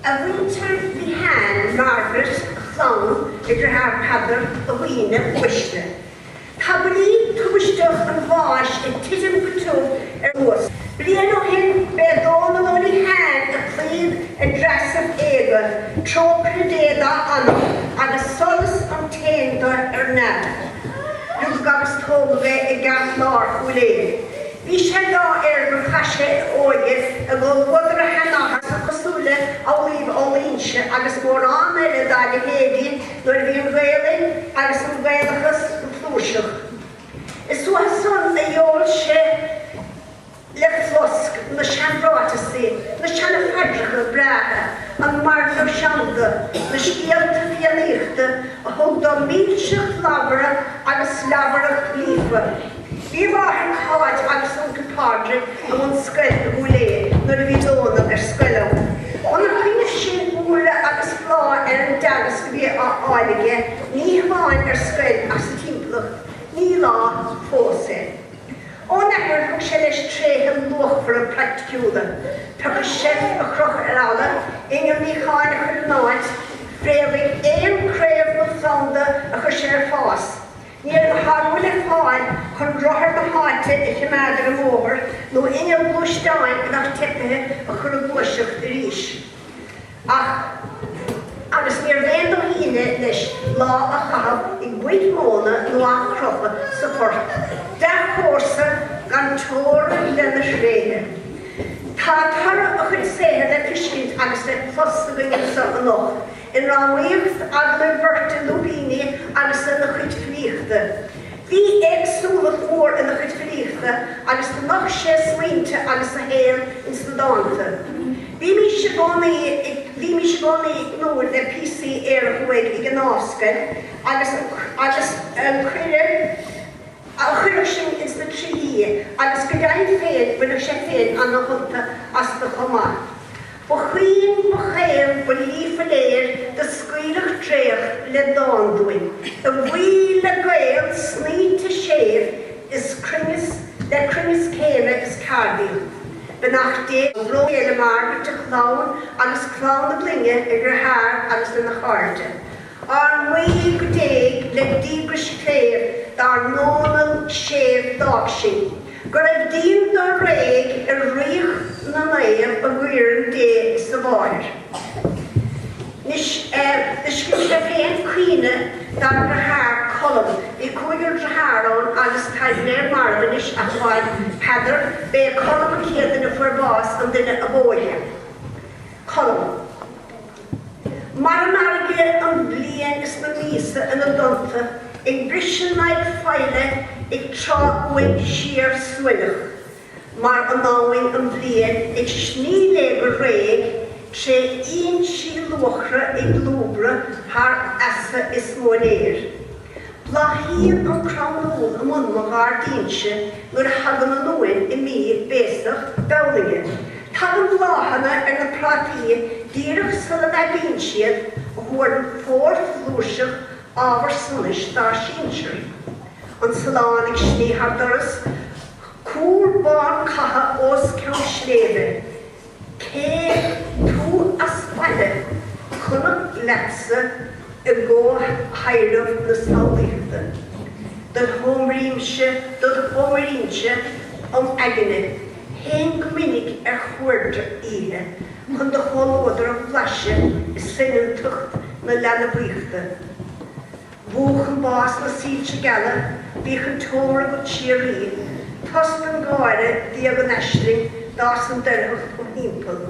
A mhuintir Lehane, Margaret, a chlann, a deartháir Peadar, a dhaoine uaisle. Tá buillí tubaisteach an bháis ag titim go tiubh ar anuas. Bliain ó shin b'é Dónal Ó Liatháin a cloígh i dtreasaibh éaga, trócaire Dé dá anam agus solas an t-aon do ar neamh. Rugadh agus tógadh é i gceartlár Chúil Aodha. Bhí sé d'ádh air gur chaith sé a óige i gcomhluadar a sheanáthar cosúil le Amhlaoibh Ó Loingsigh agus mórán eile dá leithéidí nuair a bhí an Ghaelainn agus an Gaelachas go flúirseach. Is uathu san a d'fhoghlaim sé le flosc na seanráiteasaí, na seana-phaidreacha breátha, an mairnéalach seanda, na scéalta Fiannaíochta a thug dó milseacht labhartha agus leabharthacht líofa. Bhí a mháthair Cáit agus a uncail Pádraig i mbun scoil i gCúil Aodha nuair a bhí Dónal ar scoil ann. Óna choinnibh sin úire agus bláth ar an dteagasc a bhí á fháil aige, ní hamháin ar scoil ach sa timpeallacht, ní lá fós é. Óna athair thug sé leis tréithe luachmhara praiticiúla, pioca seilf a chrochadh ar fhalla, inneall níocháin a chur in áit, phréamhaigh aon chraobh nó phlanda a chuir sé ar fás. Ní raibh a shárú le fáil chun rothar na háite a choimeád ar an mbóthar nó inneall gluaisteáin a bheadh teipithe a chur ag gluaiseacht arís. Ach agus níorbh aon dóithíne leis lá a chaitheamh ag baint móna nó á crochadh sa phort. Dea-chomharsa gan teorainn lena thréithe. Tá toradh a chuid saothair le feiscint agus le clos againn anseo anocht. I ndrámaíocht, agallaimh bheirte, lúibíní agus ina chuid filíochta. Bhí éagsúlacht mhór ina chuid filíochta agus do nocht sé a smaointe agus a shaol ins na dánta. Bhímís i gcónaí ag Bhímís i gcónaí ag tnúth le píosaí aeracha uaidh ag an Dámhscoil agus agus an cuireadh a chuirfeadh sin ins na trithí agus go deimhin féin bhaineadh sé féin ana-shult astu chomh maith. Ba chaoin, ba chaol, ba líofa léir do scaoilfeadh dréacht le dán dúinn, a bhuí le gaol snoite séimh is cruinneas, le cruinneas céime is ceardaíocht. Beannacht Dé le Margaret, a chlann agus clann a gclainne, a dheartháir agus lena chairde. Ár nguí go dtéigh le díograis cléibh dár nDónall séimh d'fhág sinn, go raibh dínn dáréag i ríocht na naomh a gcuireann Dé is a Mháthair. Anois, do scríobh sé féin caoineadh dá dheartháir Colm. Bhí cúigear dearthár ann agus táid go léir marbh anois ach amháin Peadar. B'é Colm an chéad duine a fuair bás, an duine ab óige. Colm. Mar an fharraige an bhliain is na míosa ina dtonnta ag briseadh in aghaidh faille ag trá uainn siar suaimhneach, mar an abhainn an bhliain ag sní léi go réidh tré fhoinsí luachra ag lúbradh thar easa is móinéir. Bláthaíonn an crann úll i mbun mo ghairdínse nuair a thagann an uain i mí Béasach, Bealtaine. Tagann bláthanna ar na prátaí díreach sula n-aibíonn siad, a thabharann fómhar flúirseach ábhar sonais dár sinsir. An salán ag sní thar doras, cúr bán catha os cionn sléibhe. Cé tú as baile, chonac leatsa i gcomhthaidhreamh na samhlaíochta. Dod sheoimrímse, dod sheoimrínnse im aigne, théinn go minic ar chuaird oíche chun do chomhluadar a bhlaiseadh i soineantacht na leanbhaíochta. Mhúch an bás na soilse geala, bhíodh an tseomra agat síoraí, tost an gáire, bhíog an aisling, d'fhás an doircheacht im thimpeall.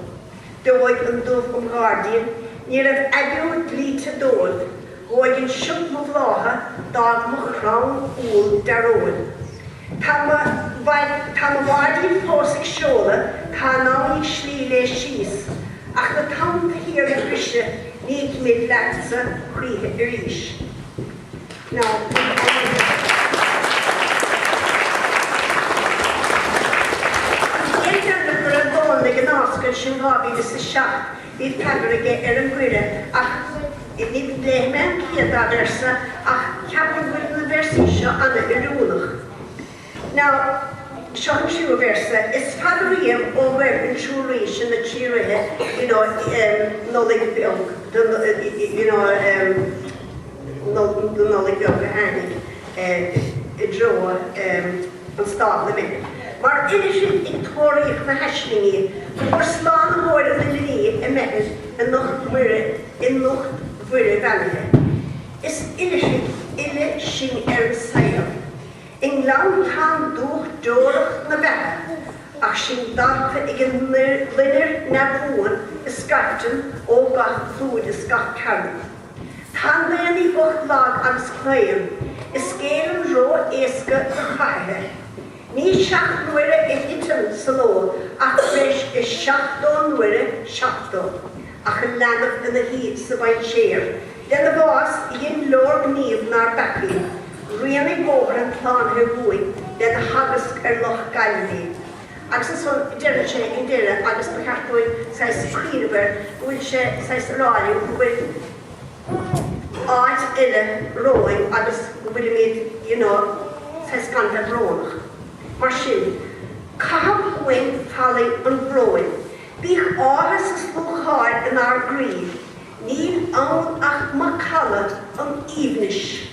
D'fheoigh an dubh im ghairdín, ní raibh aibiú dlíte dóibh, dhóigh an sioc mo bhlátha, d'fhág mo chrann úll dearóil. Tá mo tá mo bháidín fós ag seoladh, tá an abhainn ag slí léi síos, ach na tonnta thiar ag briseadh, ní fheicfimid leatsa choíche arís. Now, An bhliain deireanach go raibh Dónall ag an Dámhscoil sin 2007, bhí Peadar aige ar an gcuireadh ach ní léifidh mé an chéad dá véarsa ach ceapaim go bhfuil na véarsaí seo an-oiriúnach. Now. Seo an tríú véarsa, Is fada riamh ó ghaibh an triúr rí sin na dtrí ríthe you know Nollaig bheag you know don Nollaig bheag a tháinig i dtreo an stábla mé. Mar oilithrigh ag tóraíocht na haislingí go bhfuair Slánaitheoir an uile ní i mBeithil in ucht Mhuire in ucht Mhuire bheannaithe. Is oilithrigh uile sinn ar an saol. I ngleanntán dúch deorach na beatha, ach sinn dallta ag an loinnir neamhbhuan a scaipteann ó gach clúid is gach cearn. Tá an daonnaí bocht lag agus claon, is géilleann ró-éasca do chathuithe. Ní seacht n-uaire a thiteann sa ló ach breis is 70 n-uaire 70, ach an leanbh ina shuí sa mhainséar, Lena bhás, dhein leorghníomh 'nár bpeacaí, rianaigh bóthar an tslánaithe dhúinn lena theagasc ar Loch Gaililí. Agus ansan deireann sé ag an deireadh, agus ba cheart dúinn saghas cuimhneamh air, go bhfuil sé saghas a rá linn go bhfuil áit eile romhainn agus go bhfuilimid you know saghas gan bheith brónach. Mar sin, caitheadh uainn fallaing an bhróin, bíodh áthas is lúcháir inár gcroí, Níl ann ach macalla an aoibhnis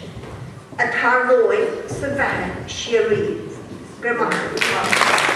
atá romhainn sa bheatha síoraí. Go raibh maith agat.